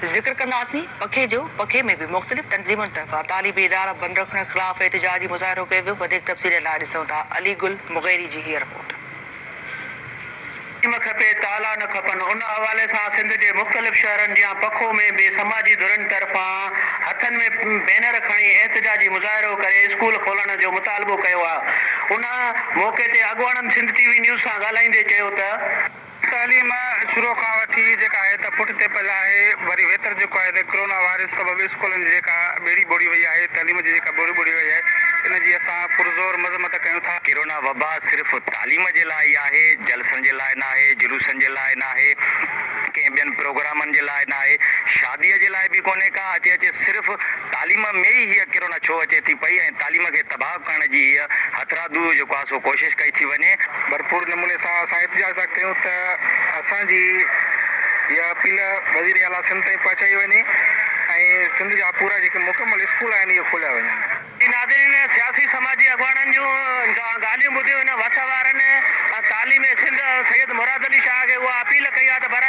ذڪر ڪنداسين پکي جو، پکي ۾ به مختلف تنظيمن طرفان تعليمي ادارا بند رکڻ خلاف احتجاجي مظاهرو ڪيو ويو، وڌيڪ تفصيل لاء ڏسون ٿا علي گل مغيري جي هيء رپورٽ. تعليم کپي تالا نه کپن ان حوالي سان سنڌ جي مختلف شهرن جيان پکو ۾ به سماجي ڌرين طرفان هٿن ۾ بينر کڻي احتجاجي مظاهرو ڪري اسڪول کولڻ جو مطالبو ڪيو آهي ان موقعي تي اڳواڻن سنڌ ٽي وي نيوز سان ڳالهائيندي چيو ته. تعليم شروع کان وٺي جيڪا آهي ته پٺتي پيل آهي وري ويتر جيڪو آهي ته ڪرونا وائرس سبب اسڪولن جي جيڪا ٻيڙي ٻوڙي وئي آهي تعليم جي جيڪا ٻيڙي ٻوڙي وئي آهي ان جي اسان پرزور مذمت ڪيون ٿا. ڪرونا وبا صرف تعليم جي لاء ئي آهي جلسن جي لاء ناهي جلوسن جي لاء ناهي ڪنهن ٻين پروگرامن جي لاء ناهي شادي جي لاء به ڪونهي ڪا اچي اچي صرف تعليم ۾ ئي هيء ڪرونا ڇو اچي ٿي پئي ۽ تعليم کي تباهه ڪرڻ جي هيء هٿرادو جيڪو آهي سو ڪوشش ڪئي ٿي وڃي. ڀرپور نموني سان اسان احتجاج ٿا ڪيون ته اسان جي اها اپيل وزير اعليٰ سنڌ تائين پهچائي وڃي ۽ سنڌ جا پورا جيڪي مڪمل اسڪول آهن اهي کوليا وڃن. جي ناظرين سياسي سماجي اڳواڻن جون ڳالهيون ٻڌيون هن وس وارن تعليم سنڌ سيد مراد علي شاهه کي اها اپيل ڪئي آهي ته براء.